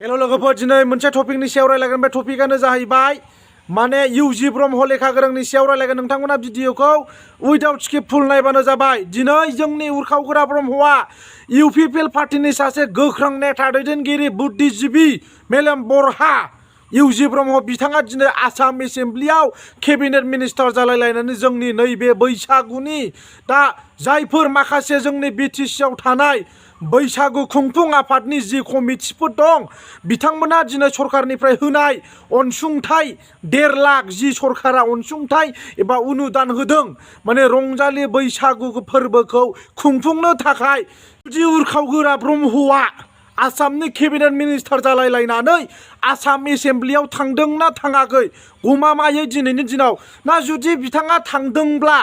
हेल' लोगोफोर दिनै मोनसे टपिकनि सायाव रायलायगोन बे टपिकआनो जाहैबाय माने इउजि ब्रह्म लेखा गोरोंनि सायाव रायलायगोन नोंथांमोना भिडिअखौ उइदाउट स्किप फुल नायबानो जाबाय। दिनै जोंनि उरखावगोरा ब्रह्मआ इउपिपिएल पार्टिनि सासे गोख्रों नेता दैदेनगिरि बुद्धिजिबि मेलेम बरहा इउजि ब्रह्म बिथाङा दिनै आसाम एसेम्ब्लियाव केबिनेट मिनिस्टार जालायलायनानै जोंनि नैबे बैसागुनि दा जायफोर माखासे जोंनि बिटिसिआव थानाय बैसागु खुंफुं आफादनि जि कमिटिफोर दं बिथांमोना दिनै सरकारनिफ्राय होनाय अनसुंथाइ 1.5 लाख जि सरकारा अनसुंथाइ एबा अनुदान होदों माने रंजालि बैसागु फोरबोखौ खुंफुंनो थाखाय जुदि उरखावगोरा ब्रह्मआ आसामनि केबिनेट मिनिस्टार जालायलायनानै आसाम एसेम्ब्लियाव थांदोंना थाङाखै गमामायै दिनैनि दिनाव ना जुदि बिथाङा थांदोंब्ला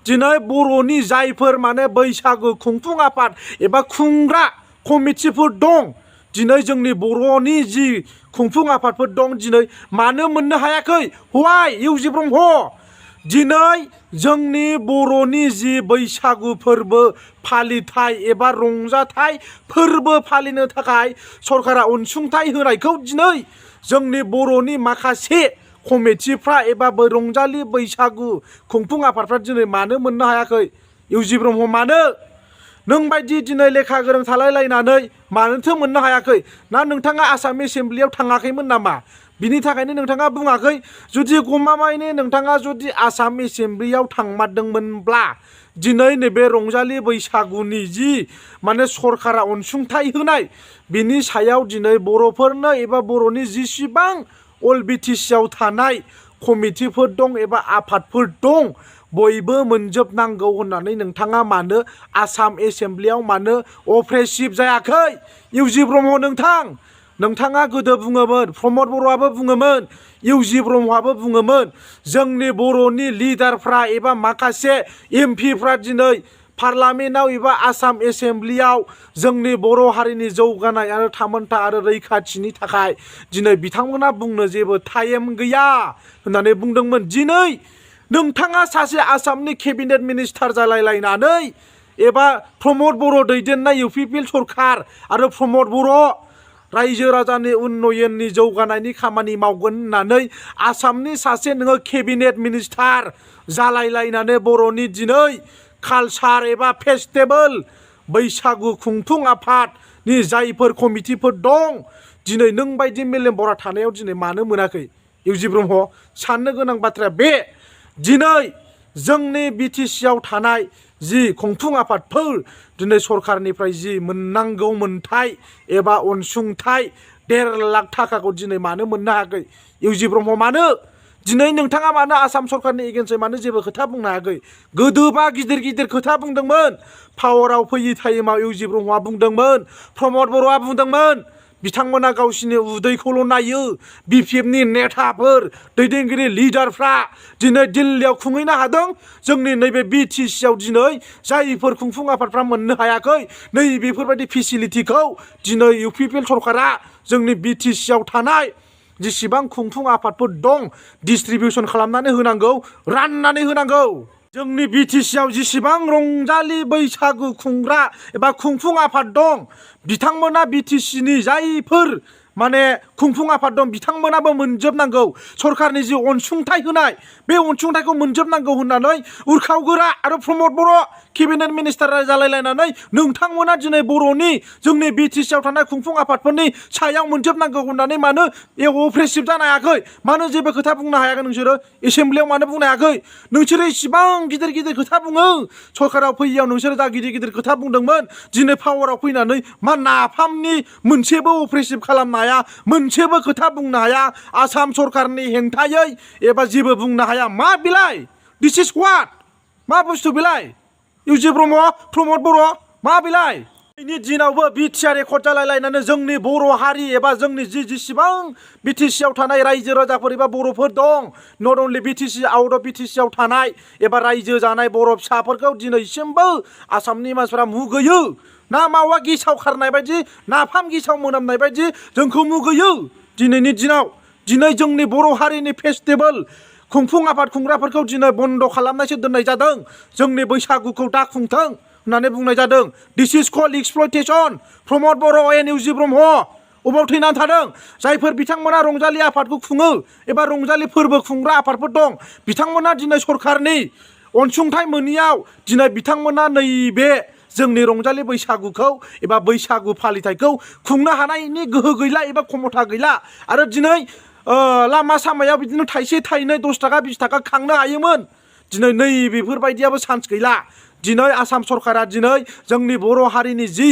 दिनै बर'नि जायफोर माने बैसागु खुंफुं आफाद एबा खुंग्रा कमिटिफोर दं दिनै जोंनि बर'नि जि खुंफुं आफादफोर दं दिनै मानो मोननो हायाखै हवाय इउजि ब्रह्म दिनै जोंनि बर'नि जि बैसागु फोरबो फालिथाय एबा रंजाथाय फोरबो फालिनो थाखाय सरकारा अनसुंथाइ होनायखौ दिनै जोंनि बर'नि माखासे कमिटिफ्रा एबा रंजालि बैसागु खुंफुं आफादफ्रा दिनै मानो मोननो हायाखै इउजि ब्रह्म मानो नों बायदि दिनै लेखा गोरों थालायलायनानै मानोथो मोननो हायाखै ना नोंथाङा आसाम एसेम्ब्लियाव थाङाखैमोन नामा बिनि थाखायनो नोंथाङा बुङाखै जुदि गमामायैनो नोंथाङा जुदि आसाम एसेम्ब्लियाव थांमारदोंमोनब्ला दिनै नैबे रंजालि बैसागुनि जि माने सरकारा अनसुंथाइ होनाय बिनि सायाव दिनै बर'फोरनो एबा बर'नि जिसिबां अल बिटिसिआव थानाय कमिटिफोर दं एबा आफादफोर दं बयबो मोनजोबनांगौ होननानै नोंथाङा मानो आसाम एसेम्ब्लियाव मानो अप्रेसिभ जायाखै इउजि ब्रह्म नोंथाङा गोदो बुङोमोन प्रमद बर'आबो बुङोमोन इउजि ब्रह्मआबो बुङोमोन जोंनि बर'नि लिडारफ्रा एबा माखासे एमपिफ्रा दिनै पार्लामेन्टआव एबा आसाम एसेम्ब्लियाव जोंनि बर' हारिनि जौगानाय आरो थामोनथा आरो रैखाथिनि थाखाय दिनै बिथांमोना बुंनो जेबो टाइम गैया होननानै बुंदोंमोन। दिनै नोंथाङा सासे आसामनि केबिनेट मिनिस्टार जालायलायनानै एबा प्रमद बर' दैदेननाय इउपिपिएल सरकार आरो प्रमद बर' रायजो राजानि उन्नयननि जौगानायनि खामानि मावगोन होननानै आसामनि सासे नोङो केबिनेट मिनिस्टार जालायलायनानै बर'नि दिनै कालचार एबा फेस्टिभेल बैसागु खुंफुं आफादनि जायफोर कमिटिफोर दं दिनै नों बायदि मेलेम बरा थानायाव दिनै मानो मोनाखै इउजि ब्रह्म साननो गोनां बाथ्राया बे दिनै जोंनि बिटिसिआव थानाय जि खुंफुं आफादफोर दिनै सरकारनिफ्राय जि मोननांगौ मोनथाय एबा अनसुंथाइ 1.5 लाख थाखाखौ दिनै मानो मोननो हायाखै इउजि ब्रह्म मानो दिनै नोंथाङा मानो आसाम सरकारनि एगेन्स्टै मानो जेबो खोथा बुंनो हायाखै गोदोबा गिदिर गिदिर खोथा बुंदोंमोन पावाराव फैयै टाइमाव इउजि ब्रह्मआ बुंदोंमोन प्रमद बर'आ बुंदोंमोन बिथांमोना गावसिनि उदैखौल' नायो बिपिएफनि नेताफोर दैदेनगिरि लिडारफ्रा दिनै दिल्लीयाव खुंहैनो हादों जोंनि नैबे बिटिसिआव दिनै जायफोर खुंफुं आफादफ्रा मोननो हायाखै नै बेफोरबायदि फेसिलिटिखौ दिनै इउपिपिएल सरकारा जोंनि बिटिसिआव थानाय जेसेबां खुंफुं आफादफोर दं डिस्ट्रिबिउसन खालामनानै होनांगौ राननानै होनांगौ जोंनि बिटिसिआव जेसेबां रंजालि बैसागु खुंग्रा एबा खुंफुं आफाद दं बिथांमोना बिटिसिनि जायफोर माने खुंफुं आफाद दं बिथांमोनाबो मोनजोबनांगौ सरकारनि जि अनसुंथाइ होनाय बे अनसुंथाइखौ मोनजोबनांगौ होननानै उरखावगोरा आरो प्रमद बर' केबिनेट मिनिस्टार जालायलायनानै नोंथांमोना दिनै बर'नि जोंनि बिटिसिआव थानाय खुंफुं आफादफोरनि सायाव मोनजोबनांगौ होननानै मानो अप्रेसिभ जानो हायाखै मानो जेबो खोथा बुंनो हायाखै नोंसोरो एसेम्ब्लियाव मानो बुंनो हायाखै नोंसोरो इसिबां गिदिर गिदिर खोथा बुङो सरकाराव फैयैयाव नोंसोरो दा गिदिर गिदिर खोथा बुंदोंमोन दिनै पावाराव फैनानै मा नाफामनि मोनसेबो अप्रेसिभ खालामनो हाया मोनसेबो खोथा बुंनो हाया आसाम सरकारनि हेंथायै एबा जेबो बुंनो हाया मा बिलाय दिस इज व्हाट मा बुस्थु बिलाय इउजि ब्रह्म प्रमद बर' मा बिलाय दिनैनि दिनावबो बिटिआर रेकर्ड जालायलायनानै जोंनि बर' हारि एबा जोंनि जेसेबां बिटिसिआव थानाय रायजो राजाफोर एबा बर'फोर दं not only BTC out of बिटिसिआव थानाय एबा रायजो जानाय बर' फिसाफोरखौ दिनैसिमबो आसामनि मानसिफ्रा मुगैयो ना मावा गेसाव खारनाय बायदि नाफाम गेसाव मोनामनाय बायदि जोंखौ मुगैयो दिनैनि दिनाव दिनै जोंनि बर' हारिनि फेस्टिभेल खुंफुं आफाद खुंग्राफोरखौ दिनै बन्द खालामनायसो दोननाय जादों जोंनि बैसागुखौ दा खुंथों होननानै बुंनाय जादों। दिस इज कल्ड एक्सप्लयटेशन प्रमद बर' एन्ड इउजि ब्रह्म अबाव थैनानै थादों जायफोर बिथांमोना रंजालि आफादखौ खुङो एबा रंजालि फोरबो खुंग्रा आफादफोर दं बिथांमोना दिनै सरखारनि अनसुंथाइ मोनियाव दिनै बिथांमोना नैबे जोंनि रंजालि बैसागुखौ एबा बैसागु फालिथायखौ खुंनो हानायनि गोहो गैला एबा क्षमता गैला आरो दिनै लामा सामायाव बिदिनो थाइसे थाइनै 10 थाखा 20 थाखा खांनो हायोमोन दिनै नै बेफोरबायदियाबो चान्स गैला दिनै आसाम सरकारा दिनै जोंनि बर' हारिनि जि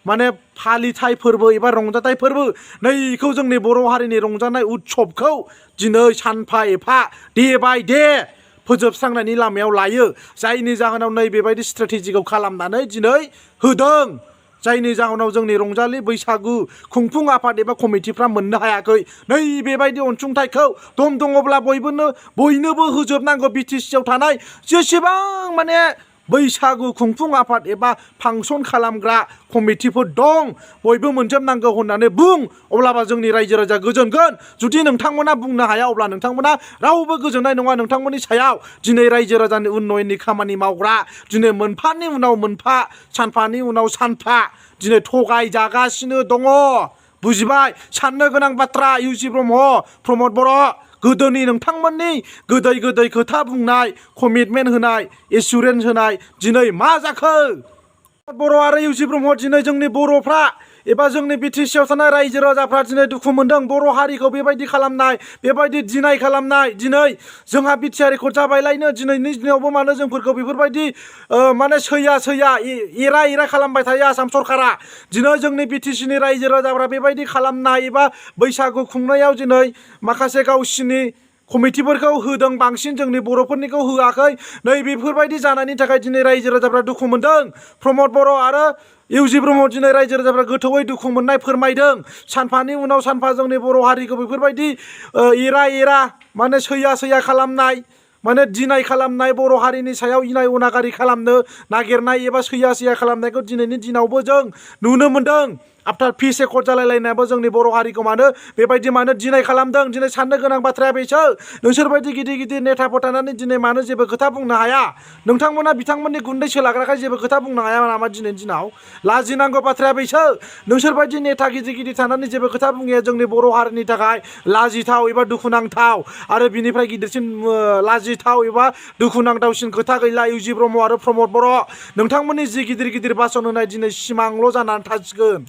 माने फालिथाय फोरबो एबा रंजाथाय फोरबो नैखौ जोंनि बर' हारिनि रंजानाय उत्सबखौ दिनै सानफा एफा डे बाय डे फोजोबस्रांनायनि लामायाव लायो जायनि जाहोनाव नै बेबायदि स्ट्रेटेजिखौ खालामनानै दिनै होदों जायनि जाहोनाव जोंनि रंजालि बैसागु खुंफुं आफाद एबा कमिटिफ्रा मोननो हायाखै नै बेबायदि अनसुंथाइखौ दम दङब्ला बयनोबो होजोबनांगौ बिटिसिआव थानाय जेसेबां माने बैसागु खुंफुं आफाद एबा फांसन खालामग्रा कमिटिफोर दं बयबो मोनजोबनांगौ होननानै बुं अब्लाबा जोंनि रायजो राजा गोजोनगोन जुदि नोंथांमोना बुंनो हाया अब्ला नोंथांमोना रावबो गोजोननाय नङा नोंथांमोननि सायाव दिनै रायजो राजानि उन्नयननि खामानि मावग्रा दिनै मोनफानि उनाव मोनफा सानफानि उनाव सानफा दिनै थगाय जागासिनो दङ बुजिबाय साननो गोनां बाथ्रा इउजि ब्रह्म प्रमद बर' गोदोनि नोंथांमोननि गोदै खोथा बुंनाय कमिटमेन्ट होनाय एसुरेन्स होनाय दिनै मा जाखो बर' आरो इउजि ब्रह्म दिनै जोंनि बर'फ्रा एबा जोंनि बिटिसिआव थानाय रायजो राजाफ्रा दिनै दुखु मोनदों बर' हारिखौ बेबायदि खालामनाय बेबायदि दिनाय खालामनाय दिनै जोंहा बिटिआर रेकर्ड जाबायलायनो दिनैनि दिनावबो मानो जोंफोरखौ बेफोरबायदि माने सैया एरा खालामबाय थायो आसाम सरकारा दिनै जोंनि बिटिसिनि रायजो राजाफ्रा बेबायदि खालामनाय एबा बैसागु खुंनायाव दिनै माखासे गावसिनि कमिटिफोरखौ होदों बांसिन जोंनि बर'फोरनिखौ होआखै नै बेफोरबायदि जानायनि थाखाय दिनै रायजो राजाफ्रा दुखु मोनदों प्रमद बर' आरो इउजि ब्रह्म दिनै रायजो राजाफ्रा गोथौयै दुखु मोननाय फोरमायदों सानफानि उनाव सानफा जोंनि बर' हारिखौ बेफोरबायदि एरा माने सैया खालामनाय माने दिनाय खालामनाय बर' हारिनि सायाव इनाय अनागारि खालामनो नागिरनाय एबा सैया खालामनायखौ दिनैनि दिनावबो जों नुनो मोनदों आफ्टार पिस रेकर्ड जालायलायनायाबो जोंनि बर' हारिखौ मानो दिनाय खालामदों दिनै साननो गोनां बाथ्राया बेसो नोंसोरबायदि गिदिर नेताफोर थानानै दिनै मानो जेबो खोथा बुंनो हाया नोंथांमोना बिथांमोननि गुन्दै सोलाग्राखाय जेबो खोथा बुंनो हाया नामा दिनैनि दिनाव लाजिनांगौ बाथ्राया बेसो नोंसोरबायदि नेता गिदिर थानानै जेबो खोथा बुङिया जोंनि बर' हारिनि थाखाय लाजिथाव एबा दुखुनांथाव आरो बिनिफ्राय गिदिरसिन लाजिथाव एबा दुखुनांथावसिन खोथा गैला इउजि ब्रह्म आरो प्रमद बर' नोंथांमोननि जि गिदिर भाषण होनाय दिनै सिमांल' जानानै थासिगोन।